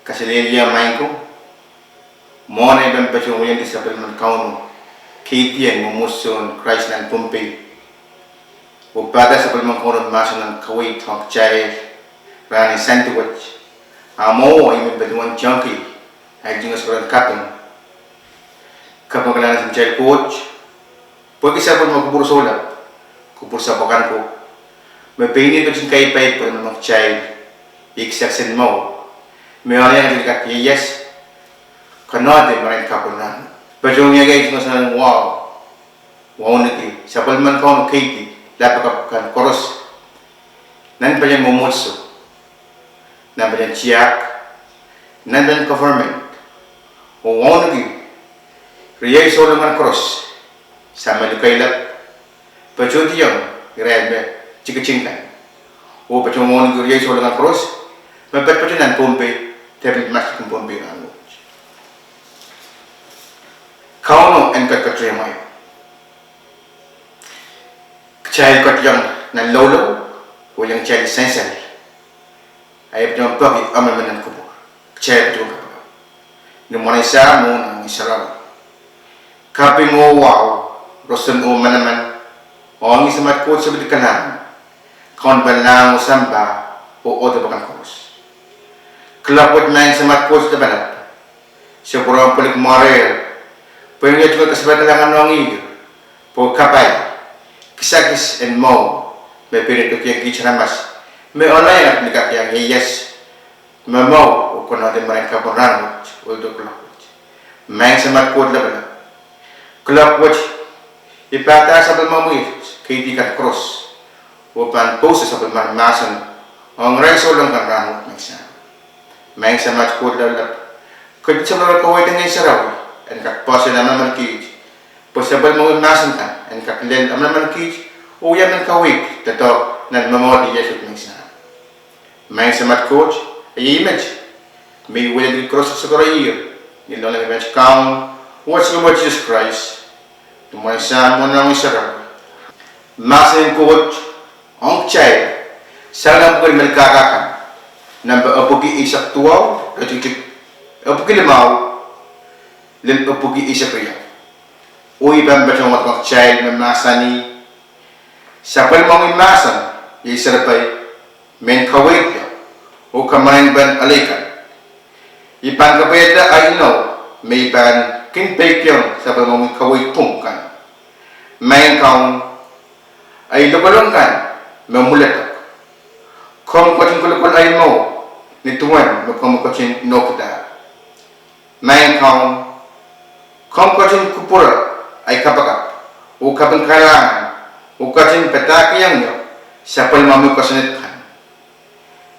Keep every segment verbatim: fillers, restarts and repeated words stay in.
Kaselehlie maing ko, mwohn ei pahn patohwan wiliandi sapwellimen Kauno, keidien mwomwohdiso en Krais nan Pohnpei, oh pahda sapwellimen Kauno mahsen en kaweid ong kitail rahn en Sande wet, a mwowe I men patohwan tiongki ahi tungoal sarawi en kaping, kaping kalahngan sang kitail Koht, pwehki sapwellime kupwur soulap, kupwur sapwukan ko, me pein ih ketin kapai pwelmen kitail, ih kisakis en mour, me ohl iang kak ieias, konehde marain kapwunahn. Patohwan iang kak tungoal sang wahu, wauneki sapwellimen Kauno keidi lapalap kan koaros, nan palian mwomwohdiso, nan palian tiahk, nan palian government, oh wauneki riei souleng kan koaros, sang me lukehlap, patohdiong irail me tikitik kan, oh patohwan wauneki riei souleng kan koaros me patopato nan Pohnpei, tepil maslikin Pohnpei rahnwet. Kauno en ketiket rehmwail. Kitail ketilong nan loulou, oh iang kitail sansal, a I patohwan peki emenemen en kupwur. Kitail patohwan kapakap. Ni mwaren Sahm oh Ngehn Sarawi. Kaping oh wahu, roson oh manaman, ong ih Samat Koht Sapwellime kalahngan, Kauno en lahng oh sampah, oh ohdo pwukat koaros. Kuloak wet maing Samat Koht Lapalap, se pwurehng pwilik mwarehr, pwehn iet tungoal kasapahl kalahngan ong ih, pwe kapai, kisakis en mour, me pein dokiong kiht aramas, me ohl iang kak ieias, me mour oh konehde marain kapwunahn wet, oh dohklokwet. Maing Samat Koht Lapalap, kuloak wet, I pahda sapwellimomwi keidi kan koaros, oh pahn pwoson sapwellimen mahsen ong irail souleng kan rahnwet, maing Sahm. Maing Samat Koht Lapalap, ketin sapwellime kaweid en Ngehn Sarawi en kak poahsoan emenemen kiht, pwe sapwellimomwi mahsen kan en kak lel emenemen kiht, oh wia mehn kaweid doadoahk nan momour ieias wet, maing Sahm. Maing Samat Koht, iei met me I wiahda koaros sokosokor ie, ni loale met Kaun, oh Sounkomour Sises Krais, ni mwaren Sahm oh Ngehn Sarawi. Mahsen en Koht ong kitail, sang nan pwuken Melkahka kan, nahmpe epwiki eisek duwau, iretikitik epwiki limau, lel epwiki eisek riau. Oh I pahn patohwan wadekohng kitail me mahsanih, sapwellimomwi mahsen iei serepein mehn kaweid ieu, oh kamarainpen elei kan. I pahn kapaiada ahi inou me I pahn kin peikiong sapwellimomwi kaweid pwung kan. Maing Kaun, ahi lokolok kan me mwuledek, komw ketin kolokol ahi mour ni duwen me komw ketin inoukihda. Maing Kaun, komw ketin kupwure ahi kapakap, oh kaping kalahngan, oh ketin padahkihong ie sapwellimomwi kosonned kan.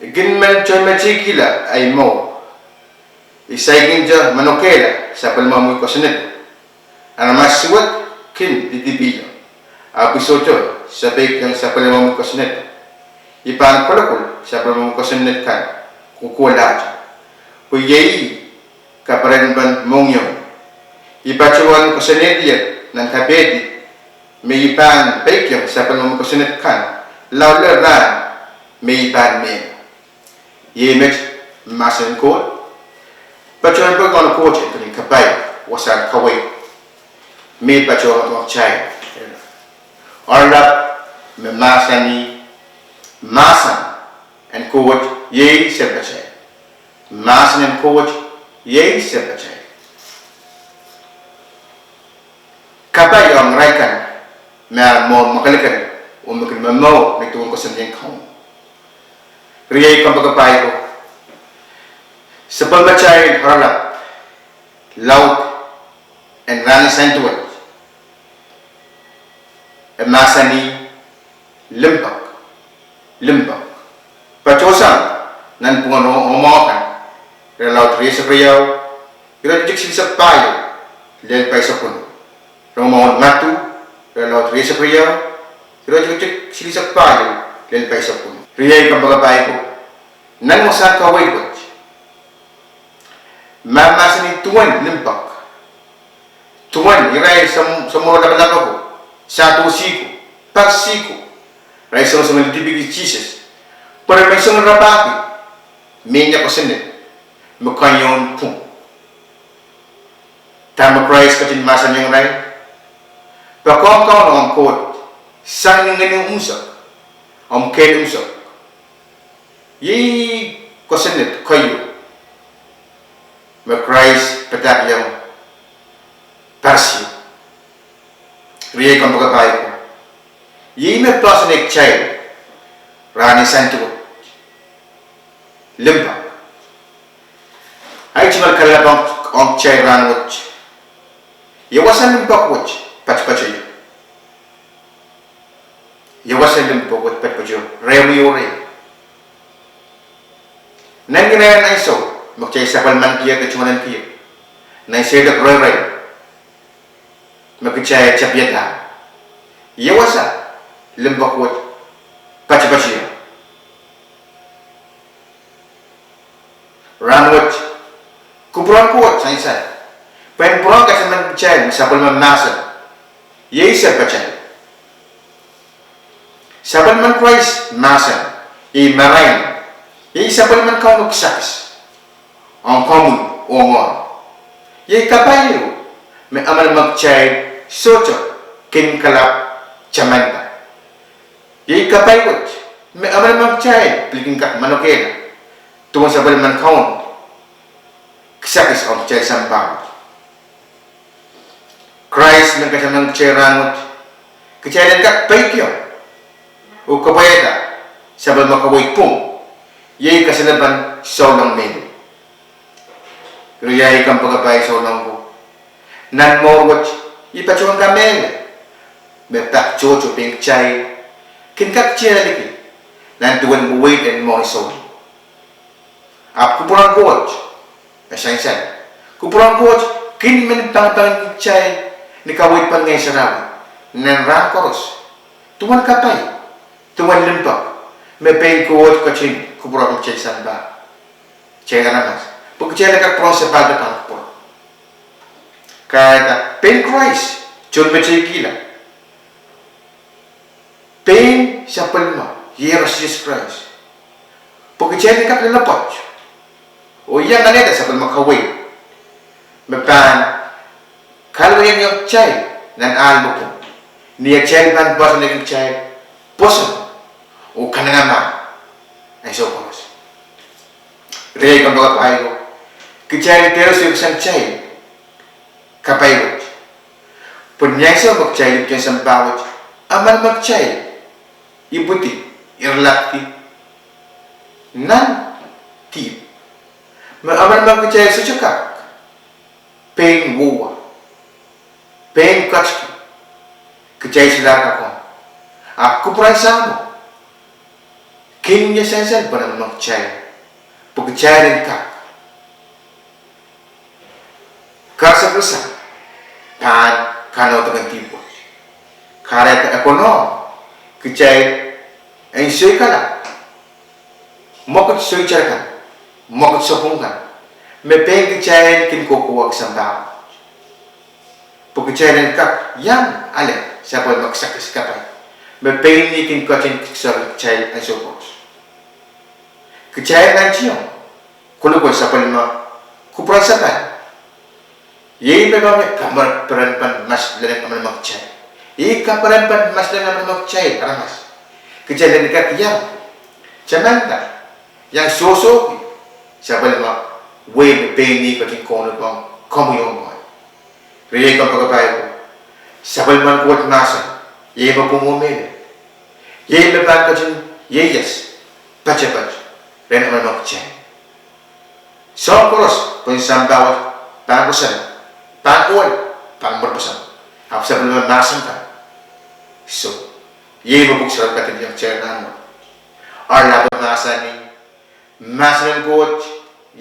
I kin men tohnmetikihla ahi mour, I saikinte manokehla sapwellimomwi kosonned. Aramas suwed kin didipihong, ahpw I sohte sapeikiong sapwellimomwi kosonned. I pahn kolokol sapwellimomwi kosonned kan kohkohlahte, pwe iei ih kaperen en mohngiong. I patohwan koasoanehdi ie nan kapehdi me I pahn peikiong sapwellimomwi kosonned kan lao lel rahn me I pahn mehla. Iei met mahsen en Koht. Patohwan pwehki Kauno Koht en kin kapai wasahn kaweid me I patohwan wadekohng kitail. Oaralap me mahsanih, mahsen en Koht iei serepein kitail. Mahsen en Koht iei serepein kitail. Kapai ong irail kan me ara mour mwakelekel oh me kin momour ni duwen koasoandi en Kauno. Riei kompoakepahi ko, sapwellimatail oaralap laud en rahn en Sande wet, e mahsanih limpoak, limpoak. Patohsang nanpwungen mwohmw kan, irelaud rieisek riau, iretikitik silihsek pahieu lel pahisek weneu. Rongamwahu en Madiu, irelaud rieisek riau, iretikitik silihsek pahieu lel pahisek weneu. Riei kompoakepahi ko, nan wasahn kaweid wet, ma mahsanih duwen limpoak, duwen irail soumw-, soumworo lapalap ako, Sadusi ko, Parisi ko, irail songosong lidipiki Sises, pwe re men song rapahki mehnia kosonned. me keieu pwung. Dahme Krais ketin mahsanihong irail: Poakohng Kauno omw Koht sang ni ngehni unsek, omw kehl unsek. Iei kosonned keieu me Krais padahkihong Parisi. Riei kompoakepahi ko, iei me poahsoanehdi kitail rahn en Sande wet: limpoak. Ahi tungoal kalelapak ong kitail rahn wet: Ia wasa limpoak wet patopato ie? Ia wasa limpoak wet patopato ie? Rehmwi oh rehi. Nan irair en ansou me kitail sapwellimaniki de tungoal en kihong, nan seiloak rehrail me kitail tapiada, ia wasa limpoak wet patopato ie? Rahn wet, kupwuren Koht sansal pwehn pwurehng kataman kitail me sapwellime mahsen iei serpatail. Sapwellimen Krais mahsen iei marain, iei sapwellimen Kauno kisakis ong komwi oh ngehi. Iei kapai ehu me emenemen kitail sohte kin kalap tamanda. Iei kapai wet me emenemen kitail pil kin kak manokehla duwen sapwellimen Kauno kisakis ong kitail sampah wet. Krais men kataman kitail rahn wet, kitail en kak peikiong oh kapwaiada sapwellime kaweid pwung, iei kasalepen souleng mehlel. Riei kompoakepahi souleng ko, nan mour wet I patohwan kamehlele me pak tohto pein kitail kin kak tialiki nan duwen weweid en mwohn souleng. Ahpw kupwuren Koht e sansal. Kupwuren Koht kin men pangipangki kitail ni kaweid pwehn Ngehn Sarawi nan rahn koaros, duwen kapai, duwen limpoak me pein Koht ketin kupwurki kitail sampah, kitail aramas, pwe kitail en kak pwurehng sapahldo pahn kupwur. Kahrehda pein Krais tohnmeteikihla, pein sapwellime, iei Sises Krais, pwe kitail en kak loalopwoat. Oh I anahne sapwellime kaweid me pahn kahluwahiong kitail nan ahl me pwung, ni atail pahn poahsoanehki kitail pwoson oh kanengamah ansou koaros. Riei kompoakepahi ko, kitail dehr soikasang kitail kapai wet, pwe ni ansou me kitail ipwidi sampah wet, emenemen kitail ipwidi irelapki nan dihp, me emenemen kitail sohte kak pein wouwa, pein ketiki, kitail solahr kak ong. Ahpw kupwuren Sahmo kin wia sansal pwe emenemen kitail, pwe kitail en kak kasakalasa pahn kahnodek en dihp wet. Kahrehda e konehng kitail en soikala mwekid soitar kan, mwekid sapwung kan, me pein kitail kin kohkohwehki sampah wet, pwe kitail en kak iang ale sapwellime kisakis kapai me pein ih kin ketin kikiserki kitail ansou koaros. Kitail en kihong kolokol sapwellime kupwuren sapahl. Iei me pahn wia kaperepen maslen en emenemen kitail. Iei kaperepen maslen en emenemen kitail aramas. Kitail en kak iang tamanda, iang sohsohki sapwellime wehi me pein ih ketin kaunopohng komwi oh ngehi. Riei kompoakepahi ko, sapwellimen Koht mahsen iei me pwung oh mehlel. Iei me pahn ketin ieias patopato rehn emenemen kitail. Soahng koaros pohn sampah wet pahn pwoson, pahn ohl, pahn mwerpwoson. Ahpw sapwellime mahsen kan, soh, iei me Pwuhk Sarawi kadehdehiong kitail nan mwo, arlap mahsanih, mahsen en Koht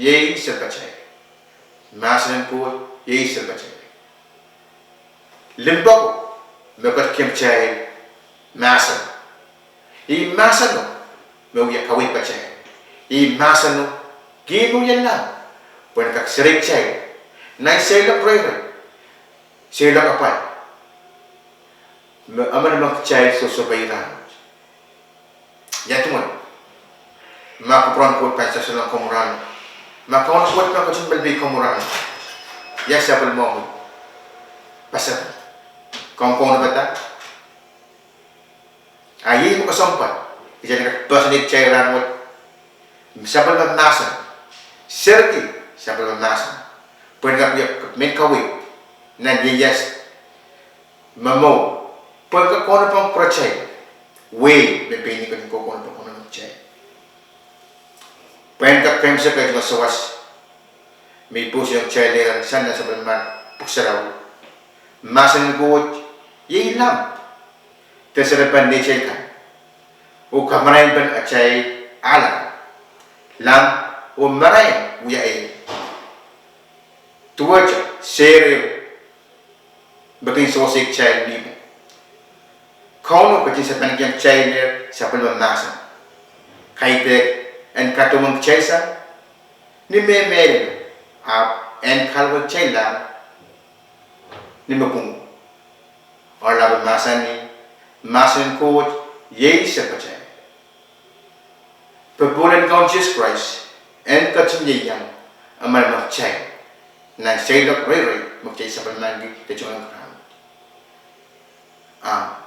iei serpatail. Mahsen en Koht iei serpatail. Limpoako me ketikihong kitail mahsen. Ih mahseno me wia kaweid patail. Ih mahseno, ih me wia lahng pwehn kak serei kitail nan seiloak reirei, seiloak apwal, me emenemen kitail sohsohpai rahn wet. Ia duwen ma kupwuren Koht pahn solahr komw rahn wet? Ma Kauno Koht me ketin pil pei komw rahnwet, ia sapwellimomwi pasapeng? Komw kaunopada? A iei me kesempwal kitail en kak poahsoan kitail rahnwet, sapwellime mahsen, serki sapwellime mahsen, pwehn kak wia kepin kaweid nan ieias me mwo, pwehn kak kaunopada kitail, wehi me pein ih ketin koukounopadahr kitail, pwehn kak kemehse kitail me sawas me I pwoson kitail sang nan sapwellimen Pwuhk Sarawi. Mahsen en Koht iei lamp de serepen neitail kan, oh kamarainpen atail ahla, lamp oh marain wia ehu, duwehte sehr ehu me kin sewese kitail mihmi. Kauno ketin sapengkihong kitail sapwellime mahsen, kaidehk en kadomwen kitail sang ni me mehlel, ahpw en kahluwa kitail lahng ni me pwung. Oaralape mahsanih, mahsen en Koht iei sapwellime. Popohl en Kaun Sises Krais en ketin ieiang emen me kitail nan seiloak reirei me kitail sapwellimaniki de tungoal rahnwet. Amen.